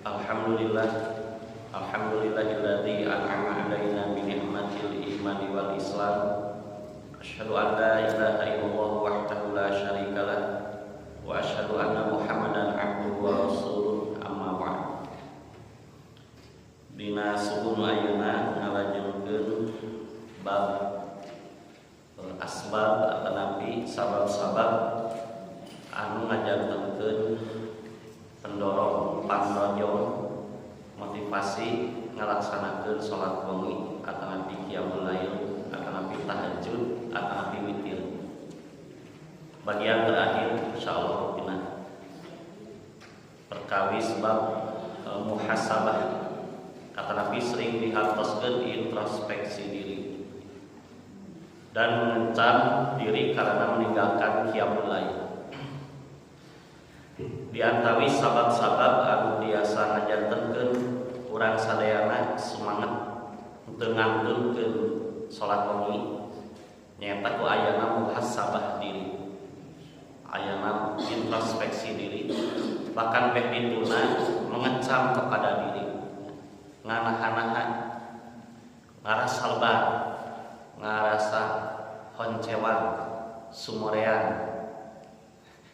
Alhamdulillah, alhamdulillahilladzi an'ama 'alaina bi ni'matil imani wal islam. Asyhadu an la ilaha illallah wahdahu la syarikalah wa asyhadu anna Muhammadan abduhu wa rasuluh, amma ba'd. Dina suku nu ayeuna ngalajengkeun bab asbab atanapi sabab-sabab anu ngajantenkeun pendorong, pandrojong, motivasi ngalaksanakeun salat wengi atanapi qiyamul lail atanapi tahajud atanapi witir. Bagian terakhir, insyaallah, dina perkawis bab muhasabah atanapi sering dihartoskeun introspeksi diri dan mengecam diri karena meninggalkan qiyamul lail. Di antawis sabab-sabab anu biasa ngajantenkeun urang sadayana semangat teu ngantunkeun salat wengi nyaeta ku ayana muhasabah diri, ayana introspeksi diri, bahkan beh dituna mengecam kepada diri, nganaha-naha, ngarasa lebar, ngarasa honcewang, sumorean,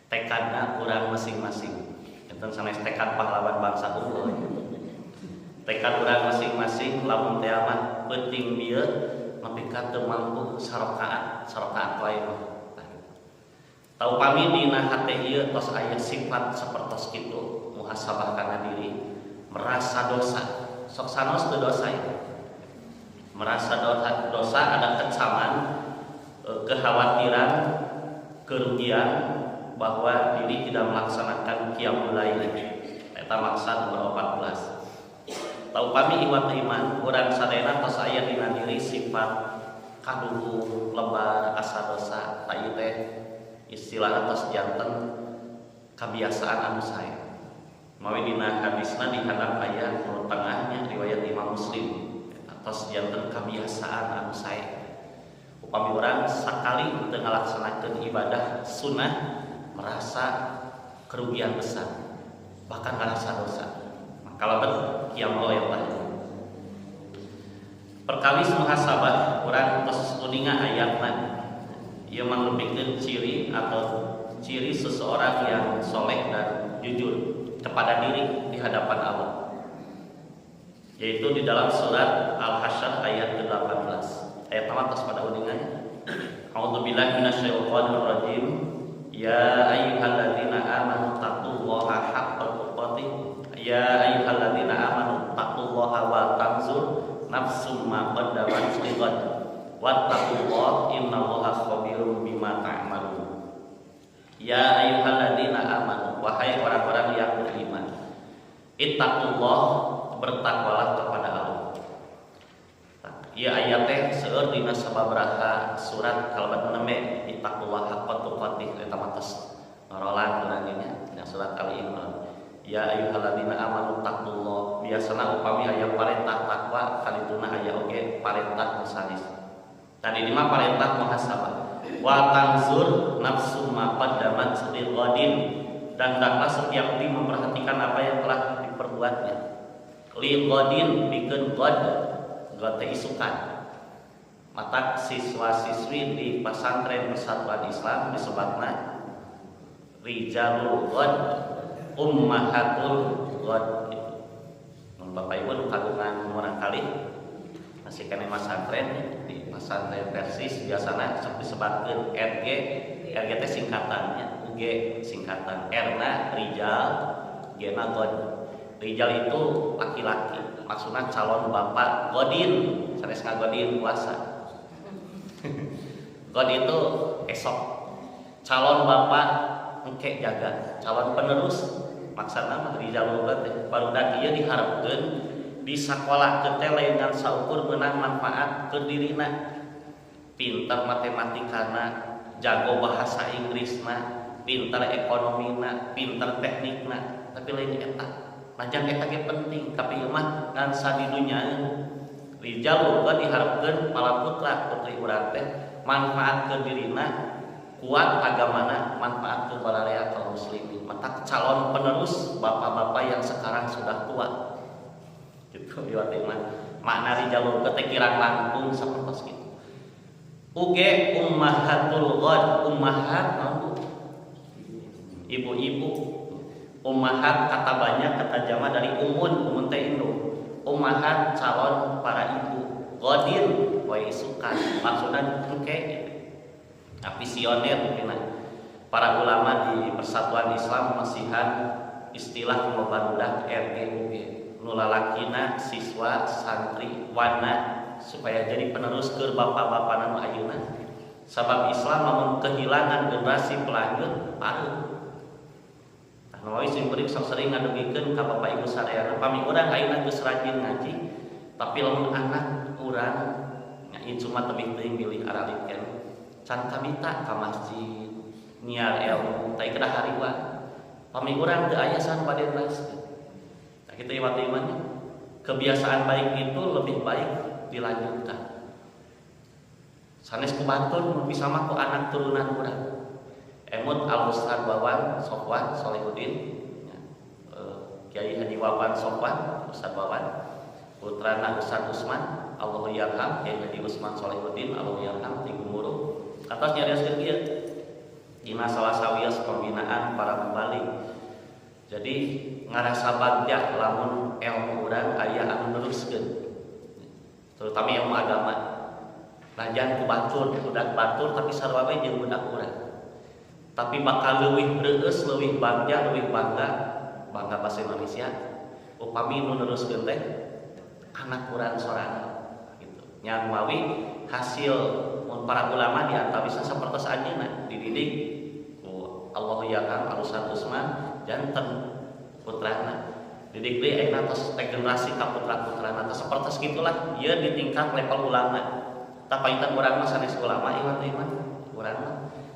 tekadna urang masing-masing. Enten sanes tekad pahlawan bangsa unggul. Tekad urang masing-masing lamun teh mah penting bieu nepi ka teu mampu sarokaat, sarokaat wae mah. Tah, upami dina hate ieu tos aya sifat sapertos kitu, muhasabah kana diri, merasa dosa, sok sanos teu dosa itu. Merasa dosa, dosa ada kecaman, kekhawatiran, kerugian bahwa diri tidak melaksanakan qiyamul lail. Eta maksad nomor 14. Tah, upami ikhwat iman urang sadayana tos aya dina diri sifat kaduhung, lebar, asa dosa, tah ieu teh istilahna tos janten kebiasaan anu sae. Mawi dina hadisna dihandap aya nu tengahnya riwayat Imam Muslim, tos janten kebiasaan anu sae. Upami urang sakali teu ngalaksanakeun ibadah sunnah merasa kerugian besar, bahkan merasa dosa. Kalau qiyamul lail tah. Perkawis muhasabah urang tos uninga ayatna. Ieu manglebihkeun ciri atau ciri seseorang yang soleh dan jujur kepada diri di hadapan Allah, yaitu di dalam surat Al-Hasyr ayat ke-18. Ayat tos pada uninganya. A'udzubillahi minasyaitonir rajim. Ya ayyuhalladzina amanu taqullaha haqqa tuqatih. Ya ayyuhalladzina amanu taqullaha wa tanzur nafsum ma qaddamat lighad. Wattaqullaha, innallaha khabirum bima ta'malun. Ya ayyuhalladzina amanu, wahai orang-orang yang beriman. Ittaqullah, bertakwalah kepada Allah. Ieu ayat teh seueur dina sababaraha surat kalebet nembe ittaqullah haqqa tuqatih, eta mah tos ngarolang urang nya dina surat Ali Imran. Ya ayyuhalladzina amanu taqullah. Biasana upami aya parentah takwa, kalituna aya oge parentah nu sanes. Tadi ini mah parentah muhasabah. Wa tanzur nafsum ma qaddamat lighadin, dan hendaklah setiap diri memperhatikan apa yang telah diperbuatnya. Lighadin, pikeun ghad, ghad teh isukan. Matak siswa-siswi di Pesantren Persatuan Islam disebutna rijalul ghad, ummahatul ghad gitu. Mun Bapak Ibu nu kagungan murangkalih masih keneh masantren, di pesantren Persis biasana sok disebutkeun RG. RG teh singkatannya, UG singkatan, R na rijal, G na ghad. Rijal itu laki-laki, maksudnya calon bapak, godin sanes ngagodin puasa, god itu esok, calon bapak engke jaga, calon penerus maksudna mah rijal ghad teh. Barudak ieu diharapkeun di sakola teh lain ngan saukur meunang manfaat ke dirina, pintar matematikana, jago bahasa Inggrisna, pintar ekonomina, pintar teknikna, tapi lain eta. Najan eta ge penting, tapi ieu mah ngan sadidunyaeun. Rijal uga diharapkeun para putra putri urang teh manfaat ke dirina, kuat agamana, manfaat ke balarea kaum muslimin. Matak Calon penerus bapak-bapak yang sekarang sudah tua gitu. Iwat mah makna rijalul teh kirang langkung sapertos kitu. Uge ummahatul ghad, ummahat naon, Bu? Ibu-ibu. Ummahat kata banyak, kata jama dari ummun, ummun teh induk. Ummahat calon para ibu, ghadin poe isukan, maksudna engke gitu. Nah, visioner mungkin para ulama di Persatuan Islam masihan istilah nu barudak RGUG, nu lalakina siswa santri wana, supaya jadi penerus ke bapak-bapak nu ayeuna, sabab Islam lamun kehilangan generasi pelanjut pareuh. Nah, Nawawi sim kuring sok sering ngadugikeun ka bapak ibu sadayana, pami urang ayeuna geus rajin ngaji, tapi lamun anak urang nya cuma tebih teuing bilih aralit keneh can kabita ka masjid nyiar ilmu teh, kedah hariwang. Pami urang teu aya, saha bade neraskeun? Nah, kitu iwat imannya, kebiasaan baik itu lebih baik dilanjutkan sanes ku batur, mun bisa mah ku anak turunan urang. Emut Al Ustad Wawan Sofwan Solehudin ya, Kiai Haji Wawan Sofwan, Ustad Wawan, putrana Ustad Usman Allahyarham, Kiai Haji Usman Solehudin Allahyarham ti Gumuruh, atos nyarioskeun kieu dina salah sawios pembinaan para mubalig. Jadi ngarasa bagja lamun ilmu urang aya anu neruskeun, terutama ilmu agama. Najan ku batur, budak batur, tapi sarua we jeung budak urang, tapi bakal leuwih reueus, leuwih bagja, leuwih bangga, bangga bahasa Indonesia, upami nu neruskeun teh anak urang sorangan gitu nya. Mawi hasil mun para ulama di antawisna sapertos anjeunna dididik ku Allahyarham Al Ustad Usman, janten putrana didik deui, ayeuna tos teh generasi ka putra-putrana tos sapertos gitulah. Ieu di tingkat level ulama. Tah, painten urang mah sanes ulama ieu teh mah, urang mah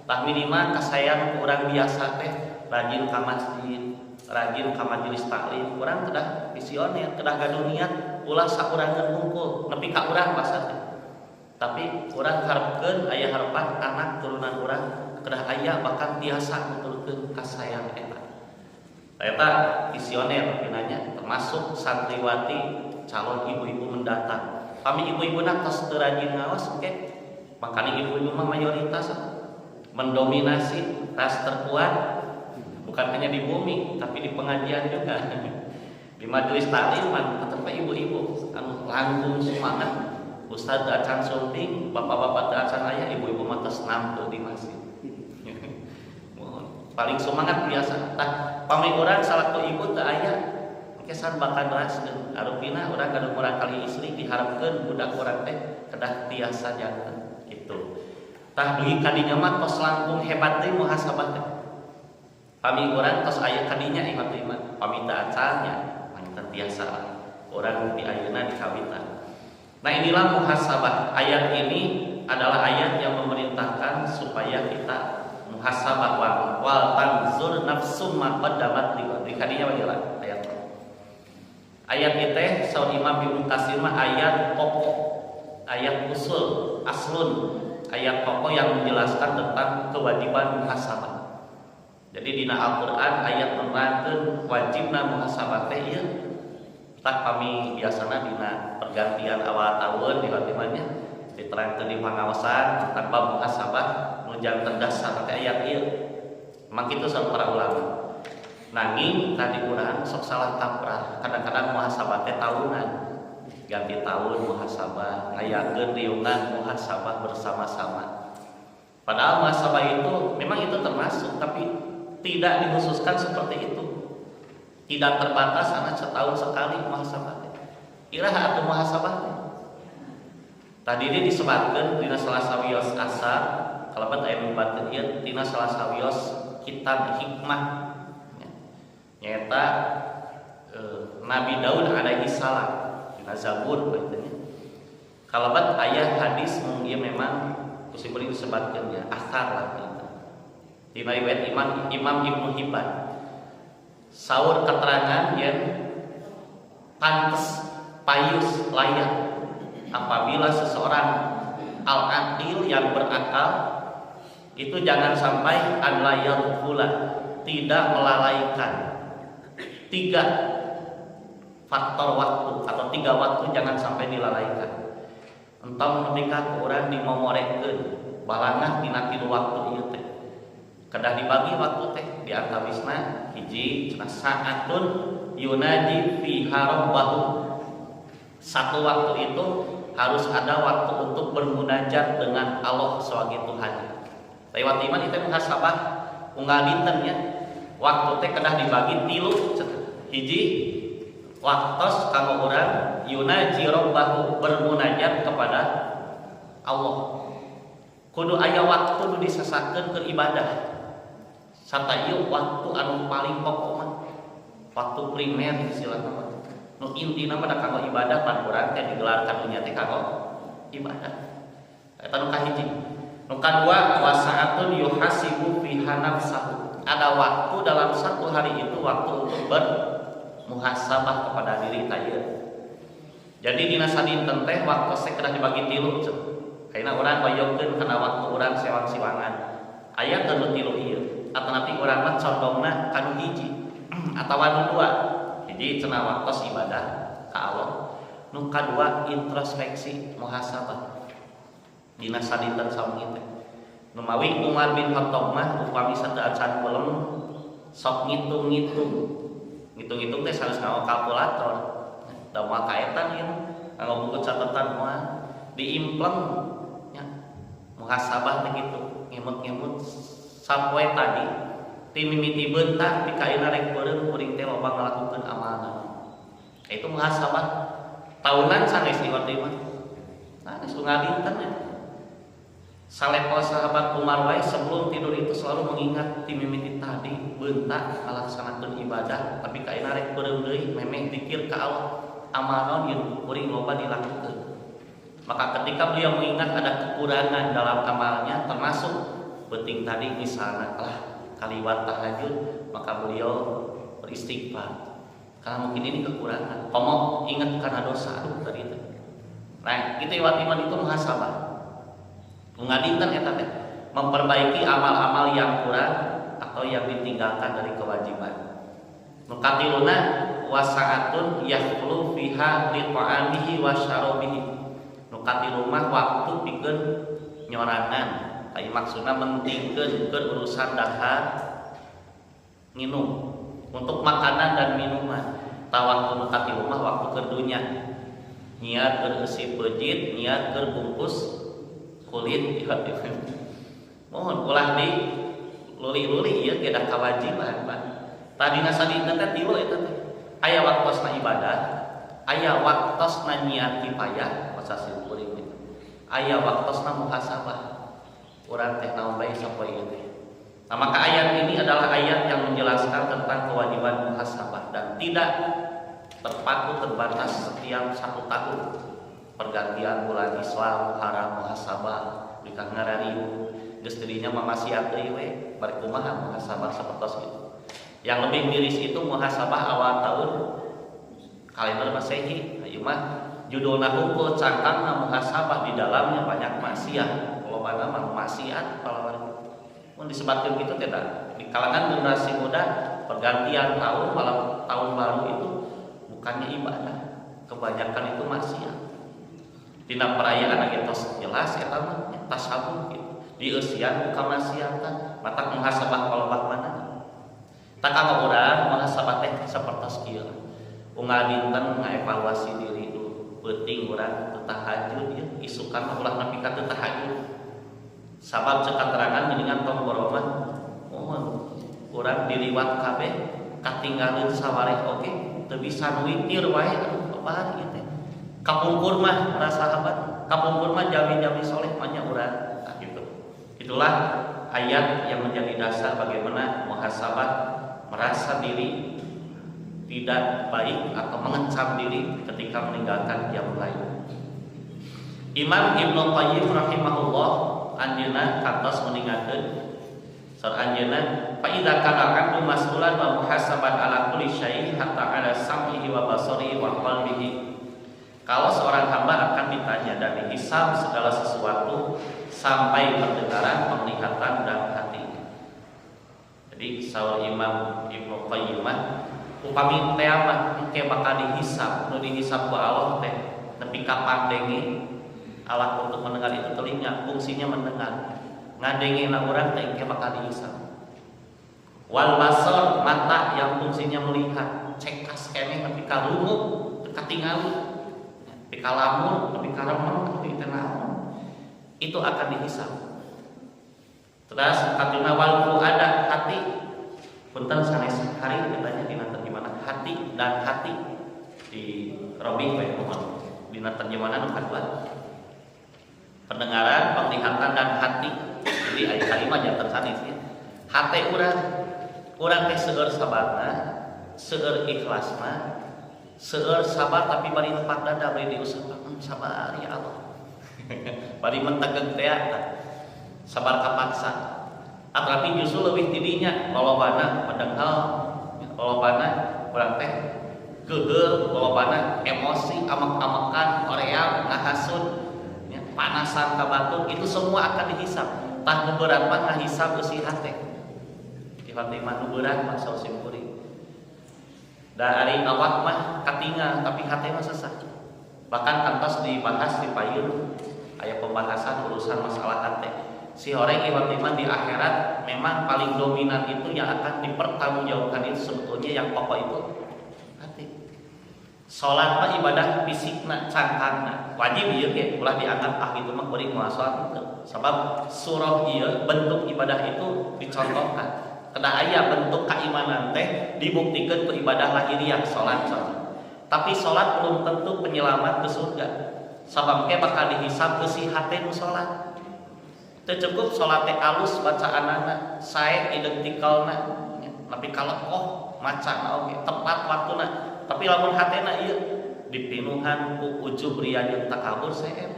tah minimal kasayang ku urang biasa teh rajin ka masjid, rajin ka majelis taklim. Urang kedah visioner, kedah gaduh niat ulah saurangan hungkul nepi ka urang basa teh, tapi urang harapkeun aya harapan anak turunan urang kedah aya, bahkan tiasa nuturkeun kasayang eta. Eta visioner pinanya, termasuk santriwati calon ibu-ibu mendatang. Pami ibu-ibu tos teu rajin ngaos oke, makanya ibu-ibu mah mayoritas mendominasi, ras terkuat, bukan hanya di bumi tapi di pengajian juga, di majelis taklim mah tetep ibu-ibu anu langkung semangat. Ustaz acan sumping, bapak-bapak teu acan aya, ibu-ibu mah tos nampe di masjid. Paling semangat biasa. Tah, pami urang salaku ibu teu aya, engke saha bakal neraskeun? Arupina urang gaduh murangkalih istri, diharapkeun budak urang teh kedah tiasa janten gitu. Tah, dugi kadinya mah tos langkung hebat deui muhasabah teh. Pami urang tos aya kadinya ieu teh mah, pami teu acan nya panginten tiasa lah urang di ayeuna dikawitan. Nah, inilah muhasabah. Ayat ini adalah ayat yang memerintahkan supaya kita muhasabah, wal tanzur nafsum ma qaddamat lighad. Di kadinya bagaimana ayat? Ayat itu saur Imam Ibnu Katsir mah ayat pokok, ayat usul, aslun, ayat pokok yang menjelaskan tentang kewajiban muhasabah. Jadi dina Al-Qur'an ayat menerangkan wajibna muhasabah teh ieu. Tah, kami biasana dina pergantian awal tahun di nya diterangkan di pengawasan tentang bab muhasabah, nu janten dasar teh ayat ieu. Memang kitu saur para ulama. Nanging tadi urang sok salah kaprah, kadang-kadang muhasabah teh tahunan, ganti tahun muhasabah, ngayakeun riungan muhasabah bersama-sama. Padahal muhasabah itu memang itu termasuk, tapi tidak dikhususkan seperti itu, tidak terbatas anak setahun sekali muhasabah teh. Iraha atuh muhasabah teh? Tadi ini disebutkan dina salah sawios asar, kalabat aya nyebutkeun ieu tina salah sawios kitab hikmah, nyaeta Nabi Daud alaihi salam dina Zabur nya. Kalabat aya hadis mung ieu memang ku sim kuring disebutkeun ya, asar lah gitu. Dina riwayat Imam Ibnu Hibban, saur keterangan yang pantes, payus, layak apabila seseorang al-aqil yang berakal itu jangan sampai an la pula. tidak melalaikan tiga faktor waktu atau tiga waktu, jangan sampai dilalaikan. Entong nepi ka ku urang dimomorekeun balangah dina tilu waktu ieu teh. Kedah dibagi waktu teh, di antawisna hiji cenah saatun yunaji fiha rabbahu. Satu waktu itu harus ada waktu untuk bermunajat dengan Allah sebagai Tuhan. Lewat iman itu muhasabah unggal dinten nya. Waktu teh kedah dibagi tilu. Hiji, waktos kanggo urang yunaji rabbahu, bermunajat kepada Allah. Kudu aya waktu nu disesakeun ke ibadah. Sarta ieu waktu anu paling pokok mah, waktu primer istilahna mah. Nu intina mah da kanggo ibadah, pan urang teh digelar ka dunya teh kanggo ibadah. Eta nu kahiji. Nu kadua, wasaatun yuhasibu fiha nafsahu. Ada waktu dalam satu hari itu, waktu untuk bermuhasabah kepada diri teh. Jadi dina sadinten teh waktu teh kedah dibagi tilu. Ayeuna urang hoyongkeun kana waktu urang sewang-siwangan. Aya teu nu tilu ieu? Atau nanti urang mah condongna kanu hiji atawa nu dua. Hiji cenah waktos ibadah ka Allah. Nu kadua introspeksi, muhasabah. Dina sadinten sawengi teh. Numawi Umar bin Khattab mah upami sateuacan kulem sok ngitung-ngitung. Ngitung-ngitung teh sanes nganggo kalkulator. Da moal kaetan ieu nganggo buku catatan, moal diimpleng nya. Muhasabah teh kitu, ngemut-ngemut sapoe tadi ti mimiti beunta di kaina rek beureum kuring teh loba ngalakukeun amalna. Itu muhasabah tahunan sanes ieu teh mah. Sanes unggal dinten ya. Salepel sahabat Umar wae sebelum tidur itu selalu mengingat ti mimiti tadi beunta ngalaksanakeun ibadah tapi kaina rek beureum deui memeh dikir ka Allah, amal naon ieu kuring loba dilakukeun. Maka ketika beliau mengingat ada kekurangan dalam amalnya, termasuk penting tadi misalnya lah kaliwat tahajud, maka beliau beristighfar karena mungkin ini kekurangan. Komo ingat karena dosa, aduh tadi itu. Nah, itu iwat iman, itu muhasabah. Unggal dinten eta teh memperbaiki amal-amal yang kurang atau yang ditinggalkan dari kewajiban. Nu katiluna, wasaatun yakhlu fiha li ta'amihi wa syarabihi. Nu katilu mah waktu pikeun nyorangan. Ai maksudna mentingkeun keur urusan dahar nginum, untuk makanan dan minuman. Tah, waktu nu katilu mah waktu keur dunya. Nyiar keur eusi peujit, nyiar keur bungkus kulit. Mohon ulah di luli-luli, ieu kedah kewajiban, Pak. Tadina sadinten teh tilu eta teh. Aya waktosna ibadah, aya waktosna nyiar kifayah, masa kuring itu. Aya waktosna muhasabah. Urang teh naon bae sapoe ieu teh. Nah, maka ayat ini adalah ayat yang menjelaskan tentang kewajiban muhasabah dan tidak terpaku terbatas setiap satu tahun pergantian bulan Islam haram muhasabah di ngarariu geus tadinya mah maksiat deui we bari kumaha muhasabah sapertos itu. Yang lebih miris itu muhasabah awal tahun kalender Masehi. Ieu mah judulna hungkul, cangkangna muhasabah, di dalamnya banyak maksiat. Lobana mah maksiat palawan. Mun disebutkan gitu, tidak di kalangan generasi muda pergantian tahun, malam tahun baru itu bukannya ibadah, kebanyakan itu maksiat. Dina perayaan lagi tos jelas eta mah tasabbuh gitu. Dieusian ku kamaksiatan, matak muhasabah palebah mana? Tah, kanggo urang muhasabah teh sapertos kieu. Unggal dinten ngaevaluasi diri dulu. Peuting urang teu tahajud ieu, isukan mah ulah nepi ka teu tahajud. Sabab cek katerangan geuningan tong boro mah, mohon urang diliwat kabeh, katinggaleun sawareh oge teu bisa nu witir wae, aduh apaan ieu teh. Kapungkur mah para sahabat, kapungkur mah jami-jami soleh mah nya urang. Nah, gitu. Itulah ayat yang menjadi dasar bagaimana muhasabah, merasa diri tidak baik atau mengecam diri ketika meninggalkan qiyamul lail. Imam Ibnu Qayyim rahimahullah anjeunna kantos meninggalkeun, saur anjeunna, fa idza kana al-'abdu mas'ulan wa muhasaban ala kulli syai' hatta ala sam'ihi wa basarihi wa qalbihi. Kalau seorang hamba akan ditanya dan dihisab segala sesuatu sampai pendengaran, penglihatan dan hati. Jadi saur Imam Ibnu Qayyim, upami teh mah engke bakal dihisab, nu dihisab ku Allah teh nepi ka pandenge. Alat untuk mendengar itu telinga, fungsinya mendengar. Ngadenge na urang teh engke bakal dihisab. Wal basar, mata yang fungsinya melihat, cekas keneh nepi ka lungut, teu katingali, nepi ka lamun, nepi ka remeng, nepi ka naon. Itu akan dihisab. Terus katina wal fuada, hati. Punten, sanes hari katanya dina terjemahan hati dan hati di robih we mohon dina terjemahan nu kadua. Pendengaran, penglihatan, dan hati. Jadi aya kalimat janten sanes ya. Hati urang, urang teh seueur sabarna, seueur ikhlasna, seueur sabar, tapi bari nepak dada, bari diusap, sabar ya Allah." Bari mentegeng teh sabar kapaksa. Tapi justru lebih tidinya lolobana, padahal lolobana urang teh geugeuh, lolobana emosi, amek-amekan, hoream, ngahasut ya, panasan ka batur, itu semua akan dihisab. Tah, nu berat mah ngahisab eusi hate. Di hate mah nu berat mah, saur simkuring. Da ari awak mah katingal, tapi hate mah sesah. Bahkan kantos dibahas di payun, aya pembahasan urusan masalah hate. Si orang iman di akhirat memang paling dominan itu yang akan dipertanggungjawabkan itu sebetulnya yang pokok itu hati. Salat mah ibadah fisikna, cangkangna wajib ieu ge, ulah dianggap ah itu mah kuring moal salat itu. Sebab surah ieu bentuk ibadah itu dicontohkan. Kedah aya bentuk keimanan teh dibuktikan ku ibadah lahiriah, salat contoh. Tapi salat belum tentu penyelamat ke surga. Sabab ke bakal dihisab ke si hate nu salat. Teu cukup salat teh alus bacaanana, sae identikalna, tapi kalekoh macana oge tepat waktuna. Tapi lamun hatena ieu dipinuhan ku ujub, riya jeung takabur, seep.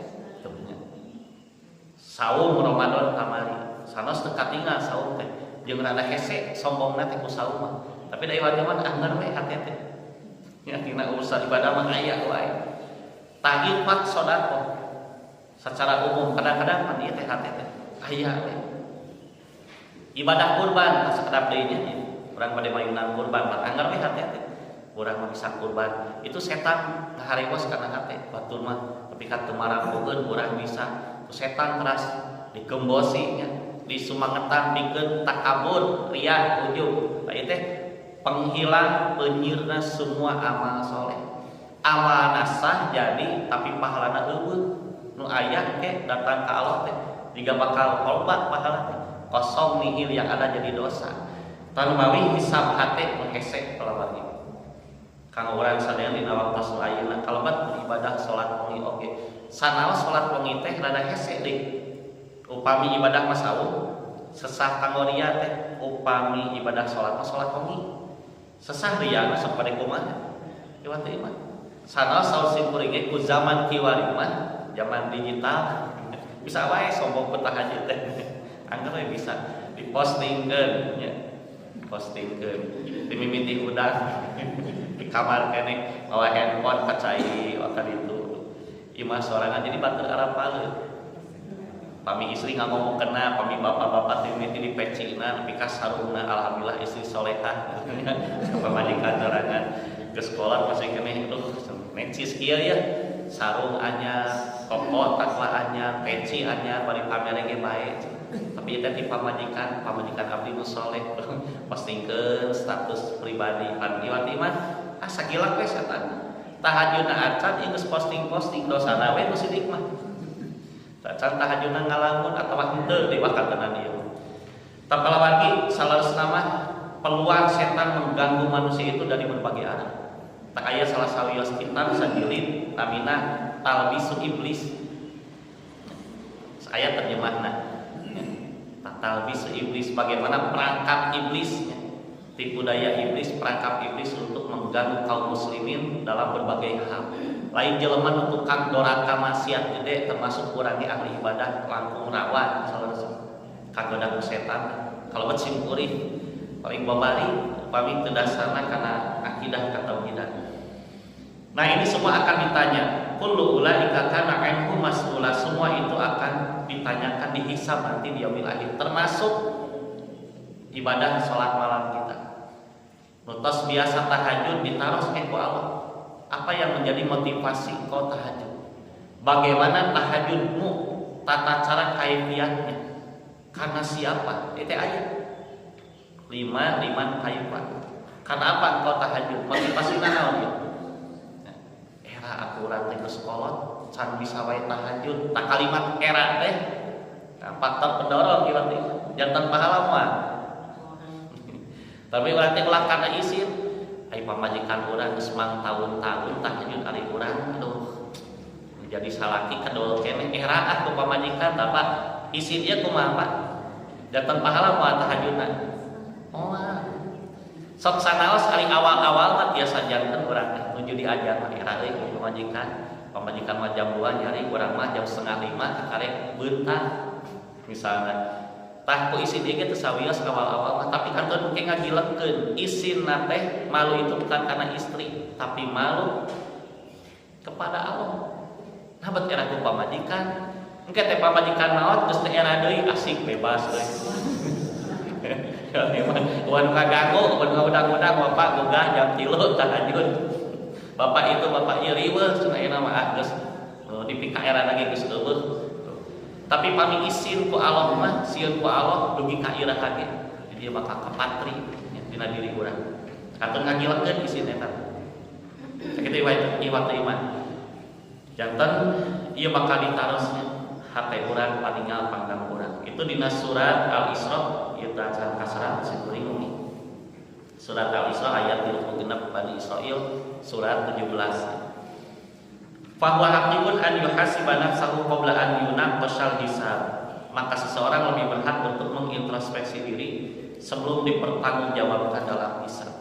Saum Ramadan kamari sanos teu katingal saum teh, jeung rada hese sombongna teh ku saum mah. Tapi da ieu mah angger we hate teh. Ya, tina urusan ibadah mah aya wae. Tah, infak, sedekah secara umum kadang-kadang mah ieu teh hate teh aya we. Ibadah kurban sakedap deui nya, urang bade mayunan kurban, mah angger we hate teh. Urang mah bisa kurban. Itu setan ngaharewos kana hate, batur mah tapi ka teu marampukeun, urang bisa. Ku setan keras digembosi nya, disumangetan pikeun takabur, riya, ujub. Tah, ieu teh penghilang, penyirna semua amal soleh. Amal sah jadi, tapi pahalana euweuh. Nu aya ke datang ke Allah teh jika bakal loba pahala teh kosong, nihil, yang ada jadi dosa. Tanmawi hisab hate nu hese kalawan ieu. Kang urang sadaya dina waktos ayeuna kalebat ibadah salat wengi oge. Sanaos salat wengi teh rada hese deui. Upami ibadah mah saum sesah kanggo ria teh, upami ibadah salat mah salat wengi sesah ria mah sok bade kumaha. Ieu teh mah sanaos saur simkuring ge ku zaman kiwari mah zaman digital bisa wae sombong ku tahajud teh. Angger we bisa dipostingkeun nya, postingkeun dimimiti hudang di kamar keneh mawa handphone ka cai waktu itu imah sorangan, jadi batur arapaleun. Pami istri nggak ngomong kena, pami bapak-bapak timiti di pecina nepi ka sarungna. Alhamdulillah istri solehah, pamajikan sorangan ke sekolah masih keneh, duh necis kieu ya, sarung anyar, koko takwa anyar, peci anyar, bari pamer ge bae. Tapi itu di pamajikan, pamajikan abdi nu soleh, postingkeun status pribadi pan ieu mah ah sagilak we setan. Tahajudna acan ieu geus posting-posting, dosana we nu sidik mah. Acan tahajudna ngalamun atawa henteu di wakantenan ieu. Tapi lagi saleresna mah peluang setan mengganggu manusia itu dari berbagai arah. Tak aya salah sawios kitab sajilid namina Talbisu Iblis. Saya terjemahna. Talbisu Iblis, bagaimana perangkap iblis, tipu daya iblis, perangkap iblis untuk mengganggu kaum muslimin dalam berbagai hal. Lain jelema nu tukang doraka maksiat gede, termasuk kurangi ahli ibadah langkung rawan kagoda ku setan. Kalau buat simkuring paling babari upami teu dasarna kana akidah katauhidan. Nah, ini semua akan ditanya. Kullu ulaika kana anhu mas'ula. Semua itu akan ditanyakan, dihisab nanti di yaumil akhir. Termasuk Ibadah sholat malam kita. Nu tos biasa tahajud ditaros ku Allah. Apa yang menjadi motivasi kau tahajud? Bagaimana tahajudmu? Tata cara kaifiatnya? Karena siapa? Itu ayat. Lima, lima kaifa. Karena apa engkau tahajud? Motivasi naon ya? Era aku urang teh geus kolot, can bisa wae tahajud. Tak kalimat era teh. Nah, faktor pendorong ieu teh. Janten pahala mah. Tapi urang teh ulah kana isin. Ai pamajikan urang geus mangtaun-taun tahajud, ari urang aduh menjadi salaki kedol keneh, era ah ku pamajikan. Tah, isin ieu kumaha, Pak? Janten pahala moal tahajudna? Moal. Sok sanaos ari awal-awal mah tiasa janten urang teh nuju diajar mah era euy ku pamajikan. Pamajikan mah jam 2 nyari, urang mah jam setengah lima kakarek beutang misalnya. Tah, ku isin ieu teu sawios awal-awal mah, tapi kantun engke ngagilekeun isin teh. Malu itu bukan karena istri, tapi malu kepada Allah. Nah, bet era ku pamajikan, engke teh pamajikan maot geus teh era deui, asik bebas euy. Wan kaganggu, wan ngaudak-udak, bapak gugah jam 3 tahajud. Bapak itu, bapak ieu riweuh cenah, ayeuna mah ah geus di era lagi geus euweuh. Tapi pami isin ku Allah mah, sieun ku Allah dugi ka iraha ge. Jadi dia bakal kapatri dina diri urang. Kantun ngagilekeun isin eta. Sakitu iwat iman. Janten ieu bakal ditarosnya hate urang paningal panggang urang. Itu dina surat Al-Isra ieu acan kaserat sikuring umi. Surat Al-Isra ayat 36, Bani Israil surat 17. Fahuwa haqiqun an yuhasiba nafsahu qabla an yunaqashal hisab. Maka seseorang lebih berhak untuk mengintrospeksi diri sebelum dipertanggungjawabkan dalam hisab.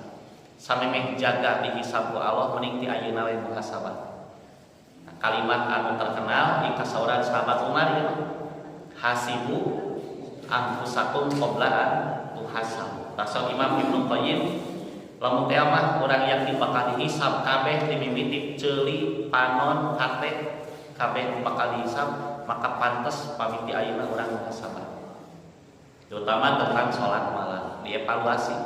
Samemeh jaga dihisab ku Allah, mending ti ayeuna we muhasabah. Nah, kalimat anu terkenal di kasauran sahabat Umar ya, hasibu anfusakum qabla an tuhasabu. Tasawuf Imam Ibnu Qayyim, lamun teh mah urang yakin bakal dihisab kabeh, dimimiti ceuli, panon, hate kabeh bakal dihisab, maka pantes pamiti ayeuna urang muhasabah. Terutama tentang sholat malam, dievaluasi.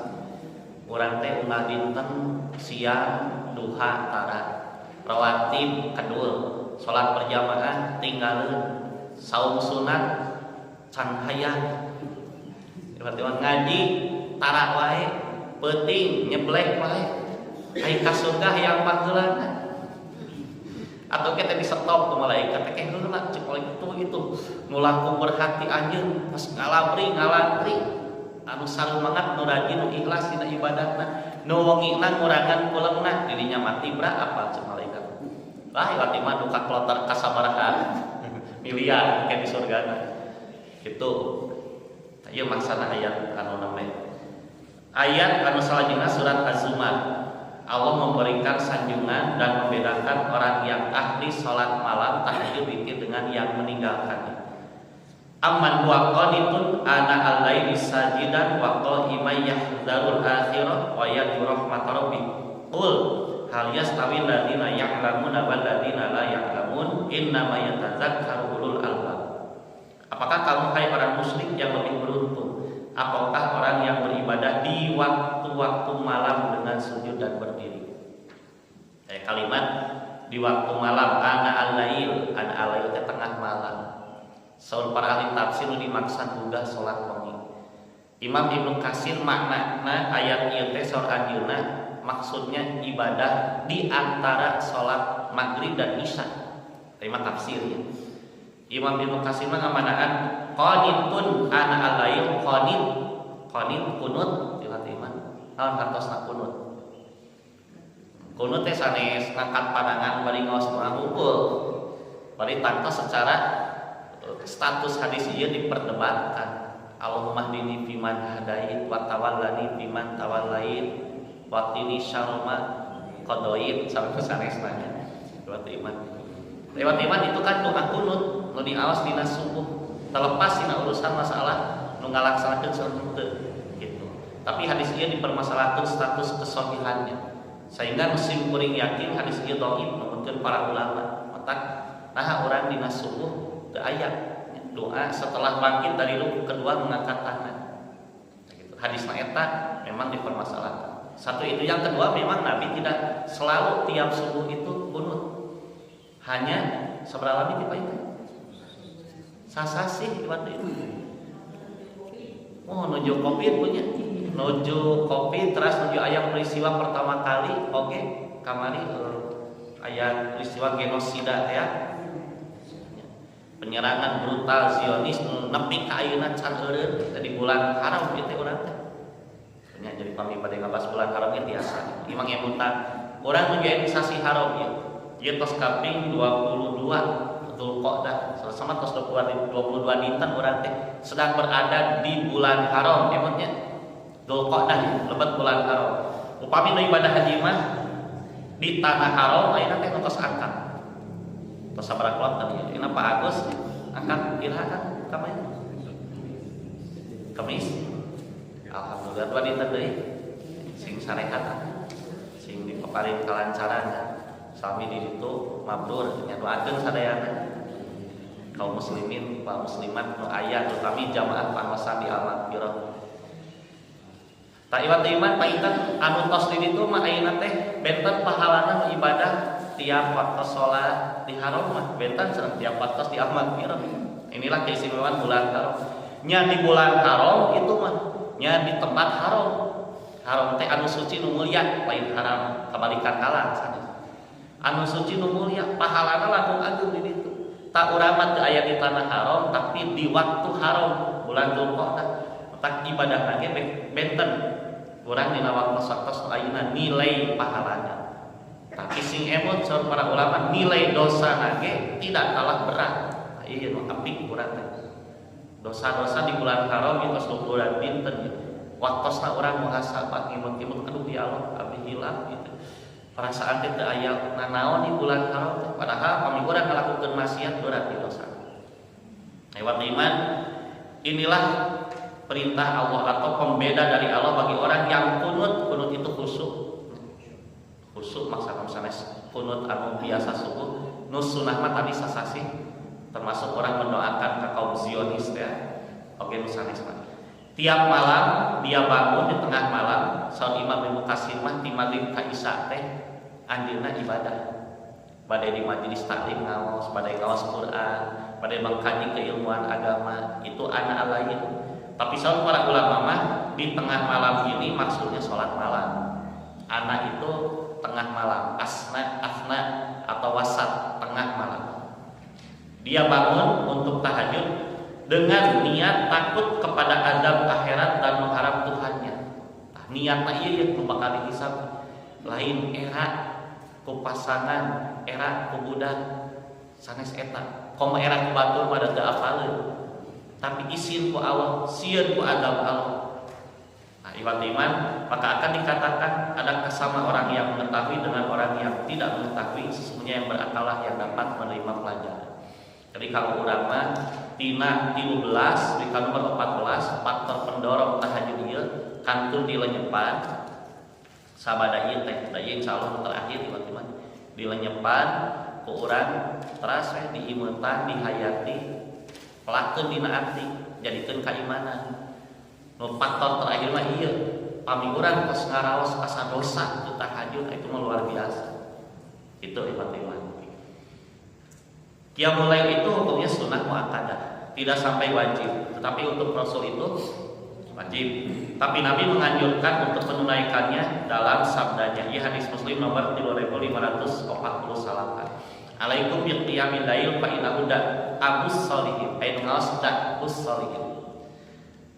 Urang teh unggal dinten siang duha tara, rawatib kedul, sholat berjamaah tinggalin, saum sunat can hayang. Berarti ngaji tara wae, peuting nyeblek wae. Ai ka surga hayang pangheulana. Atau kita di stop ke malaikat teh, heula cek malaikat itu itu nu langkung berhati anjeun, pas ngalabri ngalantri, anu sarumangat, nu rajin, nu ikhlas dina ibadahna, nu wengina ngurangan puleungna, dirinya mati bra apa cek malaikat. Lah, iwati mah duka kloter kasabaraha miliar ke di surgana. Itu ieu maksana ayat anu namanya ayat anu salajengna surat Az-Zumar. Allah memberikan sanjungan dan membedakan orang yang ahli sholat malam tahajud witir dengan yang meninggalkannya. Amman huwa qanitun ana al-laili sajidan wa qa'iman yahdharul akhirah wa yarju rahmat rabbih. Qul hal yastawi alladziina ya'lamuna wal ladzina la ya'lamun innama yatadzakkaru ulul albab. Apakah kamu hai orang musyrik yang lebih beruntung? Apakah orang yang beribadah di waktu-waktu malam dengan sujud dan berdiri? Kayak kalimat di waktu malam, ana al-lail, ana al-lail ke tengah malam. Saur para ahli tafsir dimaksud gugah salat wengi. Imam Ibnu Katsir makna ayat ieu teh saur anjeunna maksudnya ibadah di antara salat maghrib dan isya. Terima tafsirnya. Imam Ibnu Katsir mah ngamanaan qanitun ana al-lail, qanit, qanit kunut tiba-tiba. Naon hartosna kunut? Kunut teh sanes ngangkat pandangan bari ngaos doa hungkul. Bari tangtos secara status hadis ieu diperdebatkan. Allahumma hdini fiman hadait wa tawallani fiman tawallait wa qini syarra qadait sampai sanes nanya. Lewat iman. Lewat iman itu kan doa kunut nu diaos dina subuh. Terlepas dina urusan masalah nu ngalaksanakeun sareng henteu gitu. Tapi hadis ieu dipermasalahkan status kesahihannya. Sehingga musim kuring yakin hadis ieu dhaif numutkeun para ulama. Matak nah urang dina subuh teu aya doa setelah bangkit dari ruku kedua mengangkat tangan. Gitu. Hadisna eta memang dipermasalahkan. Satu itu, yang kedua memang Nabi tidak selalu tiap subuh itu kunut. Hanya seberapa lama tipe itu? Sasasih waktu itu. Oh, nuju Covid punya. Nuju Covid terus nuju aya peristiwa pertama kali, oke, okay, kamari aya peristiwa genosida ya. Penyerangan brutal Zionis nepi ka ayeuna can eureun di bulan haram ieu teh urang teh. Nya jadi pami bade ngabahas bulan haram ieu tiasa. Imang emutan urang nuju sasi haram ieu. Ieu tos kaping 22 Dzulqa'dah. Sama tos 22 dinten urang teh sedang berada di bulan haram emutnya. Dzulqa'dah lebet bulan haram. Upami nu ibadah haji mah di tanah haram ayeuna teh tos angkat. Tos sabaraha kloter tadi? Ini Pak Agus angkat iraha kan kamari? Kemis. Alhamdulillah dua dinten deui. Sing sarehat. Sing dipaparin kalancaran. Sami di ditu mabrur nya, doakeun sadayana kaum muslimin wa muslimat nu aya, terutama jamaah pangosan di Al-Maghfirah. Tak iwat iman panginten anu tos di ditu mah ayeuna teh benten pahalana ibadah tiap waktu sholat di haram mah benten sareng tiap waktu di Al-Maghfirah. Inilah keistimewaan bulan haram. Nya di bulan haram itu mah nya di tempat haram. Haram teh anu suci nu mulia, lain haram kabalikan halang sanes. Anu suci nu mulia, pahalana langkung agung di ditu. Tak urang mah teu aya di tanah haram tapi di waktu haram bulan Dzulqa'dah. Tak ibadah lagi benten. Urang dina waktu-waktu ayeuna nilai pahalanya. Tapi sing emut saur para ulama, nilai dosa ge tidak kalah berat. Nah, iya nu apik urang teh. Dosa-dosa di bulan haram itu bulan dinten gitu. Waktosna urang muhasabah, ngimut-ngimut, aduh ya Allah, abdi hilap gitu. Perasaan teh teu aya nanaon di bulan haram teh. Padahal pami urang ngalakukeun maksiat berat di dosa. Lewat iman, inilah perintah Allah atau pembeda dari Allah bagi orang yang kunut. Kunut itu khusyuk. Khusyuk maksudna sanes kunut anu biasa subuh. Nu sunah mah tadi sasasih, termasuk orang mendoakan ke kaum Zionis ya. Oke, nu sanes mah. Tiap malam dia bangun di tengah malam, saur Imam Ibnu Katsir mah ti maghrib ka isya teh anjeunna ibadah. Bade di majelis taklim ngaos, bade ngaos Quran, bade mengkaji keilmuan agama, itu anak lain. Tapi saur para ulama mah di tengah malam ini maksudnya sholat malam. Anak itu tengah malam, asna, afna atau wasat, tengah malam. Dia bangun untuk tahajud dengan niat takut kepada azab akhirat dan mengharap Tuhannya. Nah, niatnya iya ya bakal dihisab. Lain era ku pasangan, era ku budak, sanes eta. Komo era ku batur mah teu apaleun. Tapi isin ku Allah, sieun ku azab Allah. Nah, ikhwat iman, maka akan dikatakan ada kesama orang yang mengetahui dengan orang yang tidak mengetahui, sesungguhnya yang berakalah yang dapat menerima pelajaran. Jadi kalau urang mah tina 13 di nomor 14 faktor pendorong tahajud ieu kantun dilenyepan sabada ieu teh, da ieu insyaallah terakhir ikhwat iman, dilenyepan ku urang teras we diimetan, dihayati, pelakeun dina ati, jadikeun kaimanan. Nu faktor terakhir mah ieu, pami urang tos ngaraos asa dosa itu tahajud, itu mah luar biasa. Itu ikhwat iman. Qiyamul lail itu hukumnya sunnah muakkadah, tidak sampai wajib. Tetapi untuk Rasul itu wajib. Tapi Nabi menganjurkan untuk menunaikannya dalam sabdanya. Ini hadis Muslim nomor 3548. Alaikum bi qiyamil lail fa innahu abus sholihin. Ayo ngaos abus sholihin.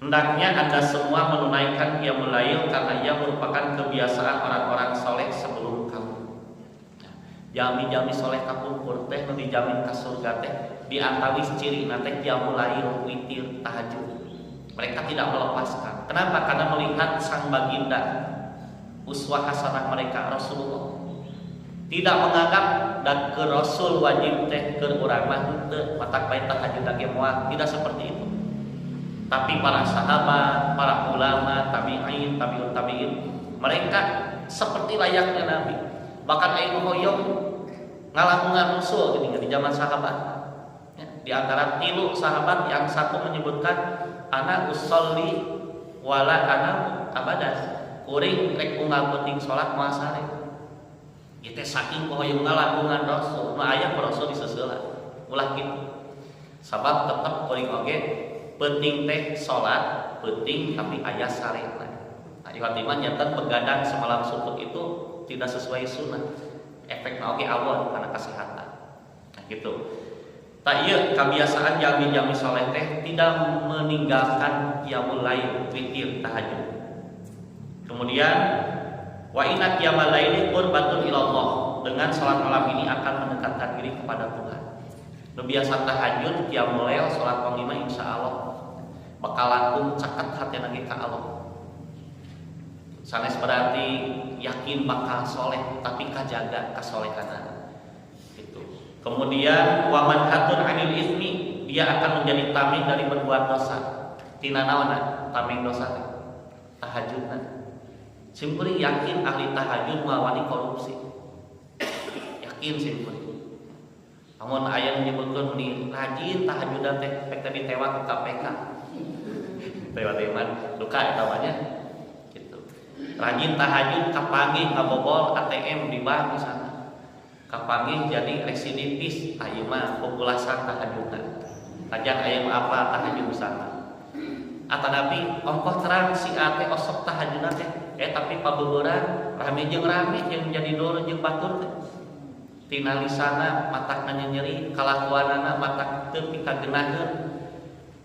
Hendaknya Anda semua menunaikan qiyamul lail karena ia merupakan kebiasaan orang-orang soleh sebelum kamu. Jalmi-jalmi soleh kapungkur teh nu dijamin ka surga teh di antawis ciri teh qiyamul lail, witir, tahajud. Mereka tidak melepaskan. Kenapa? Karena melihat sang baginda, uswah hasanah mereka Rasulullah. Tidak menganggap dan ke Rasul wajib teh ke urang mah henteu, matak bae tahajud ge moal, tidak seperti itu. Tapi para sahabat, para ulama, tabi'in, tabi'ut tabi'in, mereka seperti layaknya Nabi. Bahkan aya nu hoyong ngalangungan Rasul gini di zaman sahabat. Ya, di antara tilu sahabat yang satu menyebutkan ana usolli wala anamu abadan. Kuring rek unggal penting salat moal sare. Ieu teh saking hoyong ngalangkungan Rasul, nu aya ku Rasul diseuseulan. Ulah kitu. Sabab tetep kuring oge penting teh salat, penting tapi aya sarena. Nah, ikhwat iman nyata begadang semalam suntuk itu tidak sesuai sunnah. Efekna oge awon karena kesehatan. Nah gitu. Tak iya kebiasaan jalmi-jalmi soleh teh tidak meninggalkan qiyamul lail, witir, tahajud. Kemudian wa inna qiyamal laili qurbatun ilallah. Dengan salat malam ini akan mendekatkan diri kepada Tuhan. Nu biasa tahajud, qiyamul lail, salat wengi mah insyaallah bakal langkung caket hatena ge ka Allah. Sanes berarti yakin bakal soleh, tapi kajaga kasolehanana. Gitu. Kemudian wa manhatun 'anil ismi, dia akan menjadi tameng dari berbuat dosa. Tina naonna tameng dosa teh? Tahajudna. Simkuring yakin ahli tahajud moal wani korupsi. Yakin simkuring. Lamun aya nu nyebutkeun meni rajin tahajudan teh pek teh ditewak ku KPK. Tewak teh mah duka eta mah nya. Gitu. Rajin tahajud kapanggih ngabobol ATM di bank misalnya. Kapanggih jadi residivis, ieu mah populasan tahajudna. Tajan aya mah apa tahajud misalnya. Atanapi ongkoh terang si A teh osok tahajudna teh, tapi pabeubeurang rame jeung rame jeung jadi dulur jeung batur teh. Tina lisana matak nyeri, kalakuanana matak teu pikagenaheun.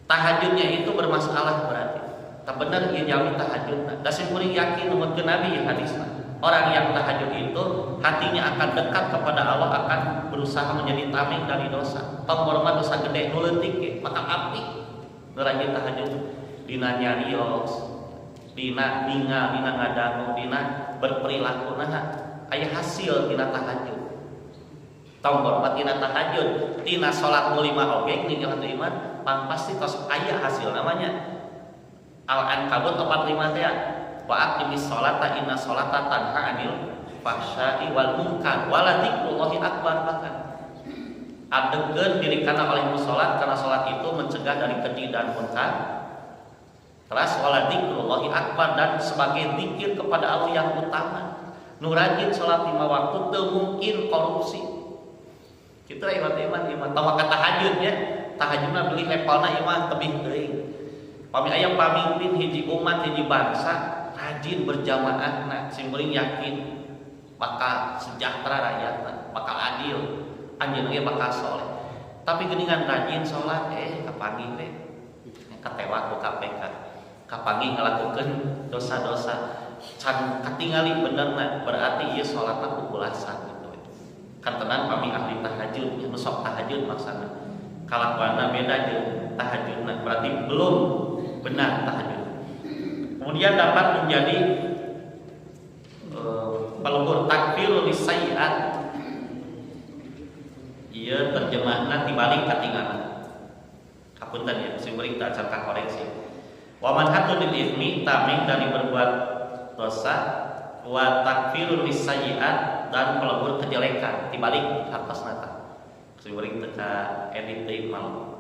Tahajudnya itu bermasalah berarti. Tak bener ieu jalmi tahajudna. Da simkuring yakin numutkeun Nabi hadisna. Orang yang tahajud itu hatinya akan dekat kepada Allah, akan berusaha menjadi tameng dari dosa. Tong boro dosa gede nu leutik ge maka api. Nu rajin tahajud dina nyarios, dina ningal, dina ngadangu, dina berperilaku nah aya hasil tina tahajud. Tong boro tina tahajud, tina salat nu lima oge ninggal hati iman, pang pasti tos aya hasil namanya. Al-Ankabut 45 teh wa aqimis sholata inna sholata tanha 'anil fahsya'i wal munkar wala dzikrullahi akbar. Bahkan adegkeun diri kana oleh salat karena salat itu mencegah dari keji dan munkar. Terus wala dzikrullahi akbar dan sebagai zikir kepada Allah yang utama. Nu rajin salat 5 waktu teu mungkin korupsi. Kitu ieu mah iman iman tawa ka tahajud nya. Tahajudna beli levelna ieu mah tebih teuing. Pami aya pamimpin hiji umat hiji bangsa rajin berjamaah nah simkuring yakin bakal sejahtera rakyatna, bakal adil, anjeun ge bakal soleh. Tapi geuningan rajin salat kapanggih we katewak ku KPK. Kapanggih ngalakukeun dosa-dosa can katingali benerna berarti ieu salatna pupulasan gitu. Kan tenan pami ahli tahajud nu sok tahajud maksana. Kalakuanna beda jeung tahajudna berarti belum benar tahajud. Kemudian dapat menjadi pelebur takfirul sayyiat. Ieu terjemahna tibalik katingalan. Hapunten ya, simkuring teu acan kakoreksi. Wa manhatun lil itsmi tameng dari berbuat dosa, wa takfirul sayyiat dan pelebur kejelekan tibalik hartosna tah. Simkuring teu ka edit deui malam.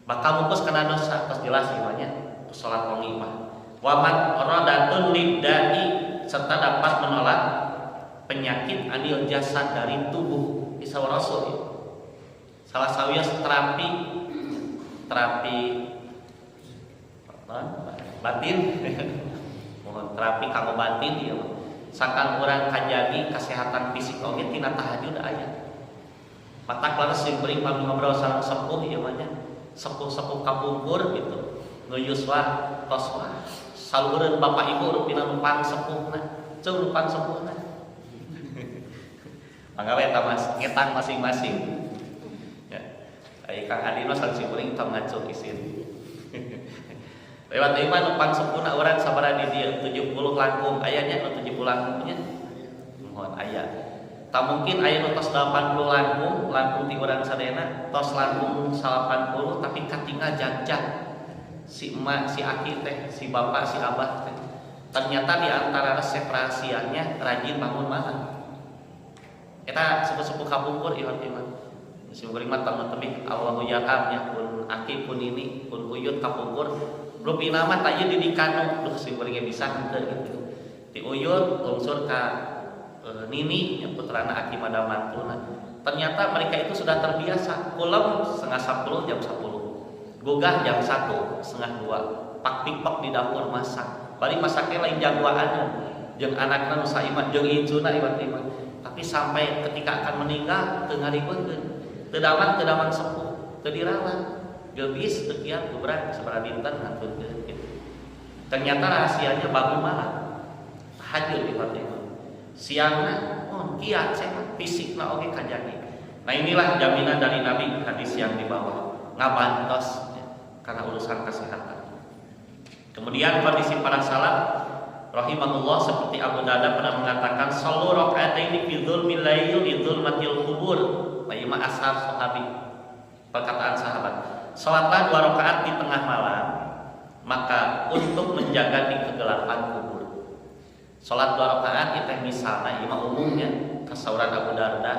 Bakal mupus kana dosa tos jelas ieu nya salat wengi mah. Wa matradatun lidda'i serta dapat menolak penyakit anil jasad dari tubuh. Isa Rasul ya. Salah sawios terapi terapi batin mohon terapi kanggo batin ieu mah. Sangkan urang kajagi kesehatan fisik oge tina tahajud aya. Matak leres simkuring pami ngobrol sareng sepuh ieu mah nya. Sepuh-sepuh kapungkur gitu. Nu yuswa tos wah saluhureun bapak ibu rupina nu pang sepuhna. Ceung nu pang sepuhna. Mangga we eta mas ngetang masing-masing. Ya. Ai Kang Adi mah sareng simkuring tong ngacung isin. Lewat ieu mah nu pang sepuhna urang sabaraha di dieu 70 langkung aya nya nu 70 langkung nya. Mohon aya. Tak mungkin aya nu tos 80 langkung, langkung ti urang sadayana tos langkung 80 tapi katinggal jagjag. Si emak, si aki teh, si bapak, si abah teh. Ternyata di antara resep rahasianya rajin bangun malam. Eta sepuh-sepuh kapungkur ieu mah. Simkuring mah tong tebih Allahu yarham nya pun aki pun ini pun uyut kapungkur Rupina mah tah ieu didikan duh sim kuring bisa henteu gitu. Diuyut lungsur ka nini ya, putrana aki mada mantuna. Ternyata mereka itu sudah terbiasa kulem 9.30 jam 10, gugah jam 1 1.30, pak pikpok di dapur masak. Bari masaknya lain jagoan jeung anakna nu saimah jeung incuna iwat-iwat. Tapi sampai ketika akan meninggal teu ngariweuhkeun. Teu damang, teu damang sepuh, teu dirawat. Geubis teu kiat gebrak sabaraha dinten ngantunkeun gitu. Ternyata rahasianya bangun malam. Tahajud di itu. Siangna oh kiat sehat, fisikna oge kajadi. Nah, inilah jaminan dari Nabi, hadis yang di bawah ngabantos ya, karena urusan kesehatan. Kemudian kondisi para salaf rahimahullah seperti Abu Darda pernah mengatakan صلوا ركعتين في ظلم الليل لظلمة القبور. Nah, ieu mah asar sahabi. Perkataan sahabat. Salatlah dua rakaat di tengah malam maka untuk menjaga di kegelapan kubur. Salat dua rakaat itu misalnya ieu mah umumnya kasauran Abu Darda,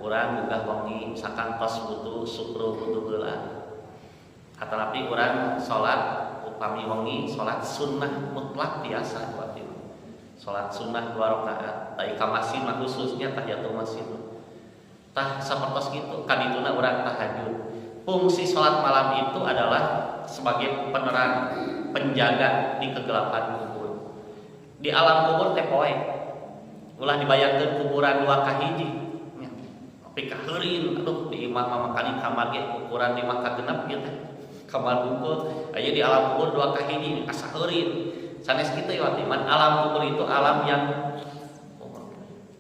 urang gugah wengi misalkan tos wudu sukru wudu heula. Atanapi urang salat upami wengi salat sunnah mutlak biasa waktu itu. Salat sunnah dua rakaat, tai ka masjid mah khususnya tahiyatul masjid. Tah sapertos kitu kadituna urang tahajud. Fungsi salat malam itu adalah sebagai penerang, penjaga di kegelapan kubur. Di alam kubur teh poek. Ulah dibayangkeun kuburan dua ka hiji. Nya. Tapi kaheurin, aduh di imah mah makani kamar ge ukuran 5 ka 6 ieu teh. Kamar bungkul, aya di alam kubur dua ka hiji asa heurin. Sanes kitu ya iman, alam kubur itu alam yang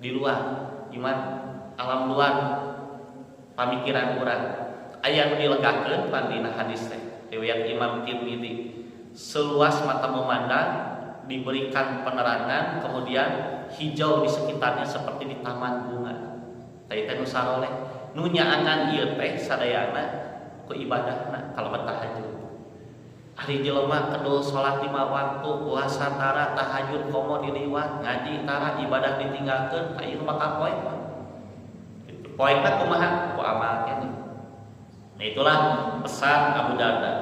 di luar iman, alam luar pamikiran urang. Aya nu dilegakeun pan dina hadis teh riwayat Imam Tirmidzi, seluas mata memandang diberikan penerangan, kemudian hijau di sekitarnya seperti di taman bunga. Tah teh nu saroleh nu nyaangan ieu teh sadayana ku ibadahna kalebet tahajud. Ari jelema kedul salat lima waktu, puasa tara, tahajud komo diliwat, ngaji tara, ibadah ditinggalkeun, tah ieu bakal poek. Gitu. Poekna kumaha? Ku amal keneh. Nah, itulah pesan Abu Darda.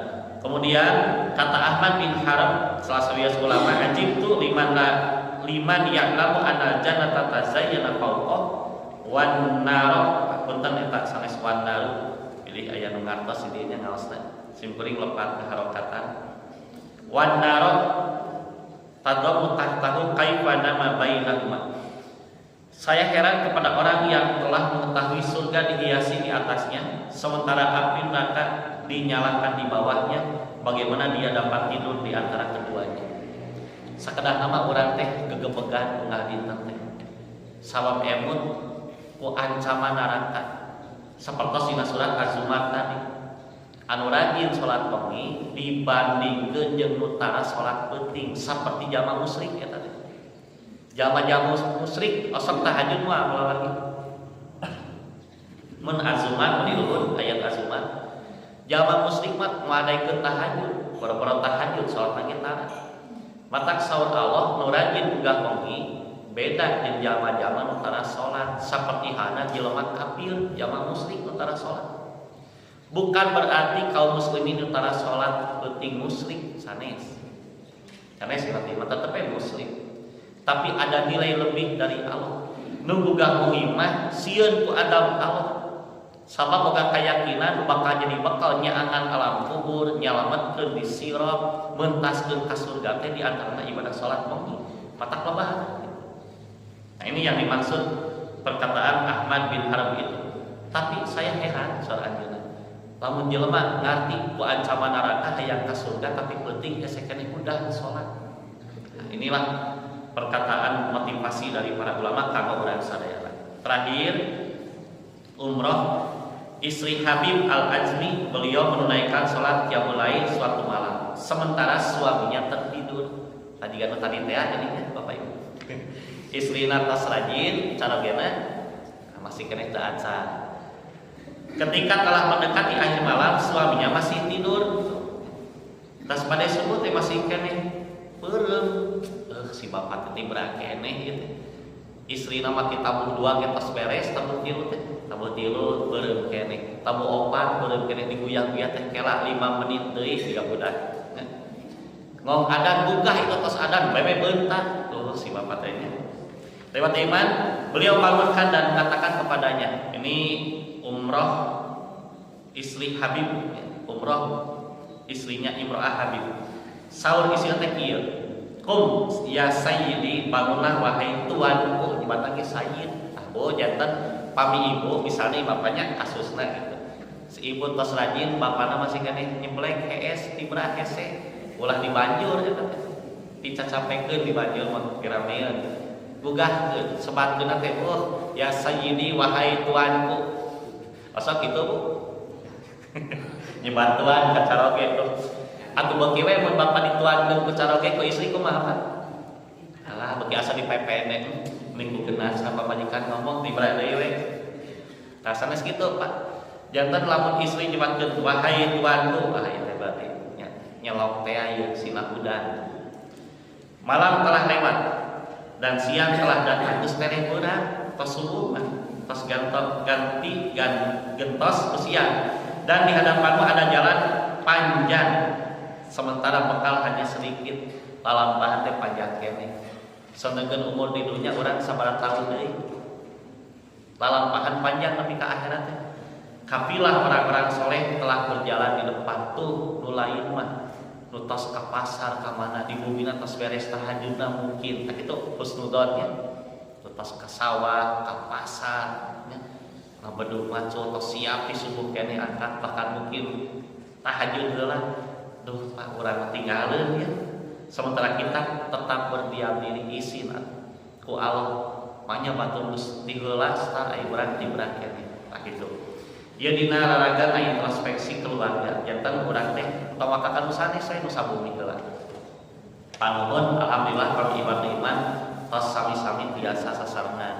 Kemudian kata Ahmad bin Haram, salah satu ulama, عجبت لمن لا لمن يعلم أن الجنة تزين فوقه والنار, punten eta sanes والنار, pilih aya nu ngartos di dieu ngaosna, simkuring lepat keharokatan, والنار تضرم تحته كيف نام بينهما. Saya heran kepada orang yang telah mengetahui surga dihiasi di atasnya, sementara api neraka dinyalakan di bawahnya, bagaimana dia dapat tidur di antara keduanya? Sakedahna mah urang teh gegebegan unggal dinten teh. Sabab emut ku ancaman neraka. Sapertos dina surat Az-Zumar tadi. Anu rajin salat wengi dibandingkeun jeung nu tara salat peuting saperti jalma musyrik eta teh. Jalma-jalma musyrik osok tahajud mah lagi. Mun Az-Zumar mun diluhur ayat Az-Zumar. Jalma musyrik mah ngadaikeun tahajud, boro-boro tahajud salat ge tara. Matak saur Allah nu rajin gugah wengi beda jeung jalma-jalma nu tara salat saperti halna jelema kafir, jalma musyrik nu tara salat. Bukan berarti kaum muslimin nu tara salat peuting musyrik, sanes. Sanes berarti mah tetep muslim. Tapi ada nilai lebih dari Allah. Nu gugah wengi mah sieun ku adab Allah. Sabab boga keyakinan bakal jadi bekal nyaangan alam kubur, nyalametkeun di sirat, mentaskeun ka surga teh di antarana ibadah salat wengi. Matak lebah. Nah, ini yang dimaksud perkataan Ahmad bin Harb itu. Tapi saya heran soal anjeunna. Lamun jelema ngarti ku ancaman neraka hayang ka surga tapi penting hese keneh udah salat. Nah, inilah perkataan motivasi dari para ulama kanggo urang sadayana. Terakhir, umroh istri Habib Al-Azmi, beliau menunaikan sholat qiyamul lail suatu malam sementara suaminya tertidur. Tadi kan tadi teh jadinya Bapak Ibu. Istrina tos rajin carogena masih keneh teu acan. Ketika telah mendekati akhir malam suaminya masih tidur. Tas pada subuh teh masih keneh peureum. Si bapak teh tibra keneh gitu. Istrina mah tabuh dua ge tos beres, tabuh tilu teh. Tabuh tilu beureum keneh, tabuh opat beureum keneh, diguyang-guyang teh kela 5 menit deui siga budak. Ngong adan gugah itu tos adan bebe beuntar tuh si bapak teh nya. Lewat iman beliau bangunkan dan mengatakan kepadanya, ini umroh istri Habib, umroh istrinya Imro'ah Habib. Saur istri teh kieu, "Qum ya sayyidi, bangunlah wahai tuanku," nyebatan ge sayyid. Ah, oh janten pami ibu misalnya bapaknya kasusna gitu. Si ibu tos rajin, bapakna masih keneh nyemplek hees tibra hese, ulah dibanjur eta teh. Dicacapekeun dibanjur mah dirameun. Gugahkeun, sebatkeun teh, "Oh ya sayyidi, wahai tuanku." Osok kitu, Bu. Nyebat tuan ka caroge tuh. Atuh beuki we mun bapak dituankeun ku caroge ku istri kumaha, Pak? Alah, beuki asa dipepene mending ku geuna pamajikan ngomong tibra deui we. Tah sanes kitu, Pak. Janten lamun istri nyebatkeun wahai tuanku, wah ieu teh berarti nya nyelok teh ieu sina udan. Malam telah lewat dan siang telah datang, geus tereh beurang, tos subuh mah, tos gantos ganti gan, gentos ke siang, dan di hadapanmu ada jalan panjang sementara bekal hanya sedikit. Lalampahan teh panjang keneh. Sedengkeun umur di dunia urang sabaraha tahun deui, lalampahan panjang nepi ka akhirat teh. Kafilah orang-orang soleh telah berjalan di depan. Tuh nu lain mah nu tos ka pasar ka mana di bumina tos beres tahajudna mungkin. Nah itu husnudonnya, nu tos ka sawah ka pasar nya, ngabedug macul tos siap di subuh keneh angkat, bahkan mungkin tahajud heula. Duh Pak, urang tinggalin ya, sementara kita tetap berdiam diri. Isin ku Allah makanya batur geus diheula star aya urang tibra keneh. Tah kitu. Ieu dina raraga introspeksi keluarga. Janten urang teh utawa ka nu sanes we, nu sabumi heula. Panuhun alhamdulillah kami ibadah iman tos sami-sami biasa sasarengan.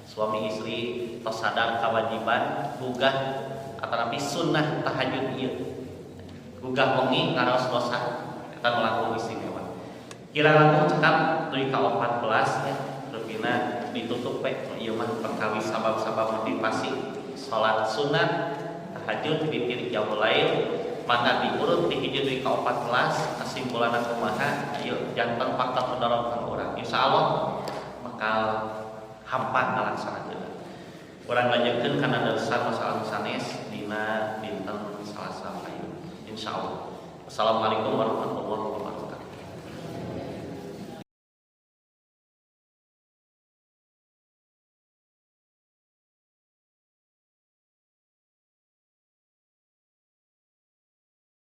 Suami istri tos sadar kewajiban gugah atanapi sunnah tahajud ieu. Gugah wengi ngaraos dosa eta nu langkung istimewa. Kira langkung cekap dugi ka 14 ya, rupina ditutup we ieu mah perkawis sabab-sabab motivasi salat sunat tahajud witir qiyamul lail. Maka diurut di hiji deui ka 14, kesimpulan kumaha? Ayo janten faktor pendorong ka urang, insyaallah bakal hampang ngalaksanakeun. Urang lanjutkeun kana dasar masalah sanes dina dinten Salasa ayo, insyaallah. Assalamualaikum warahmatullahi wabarakatuh.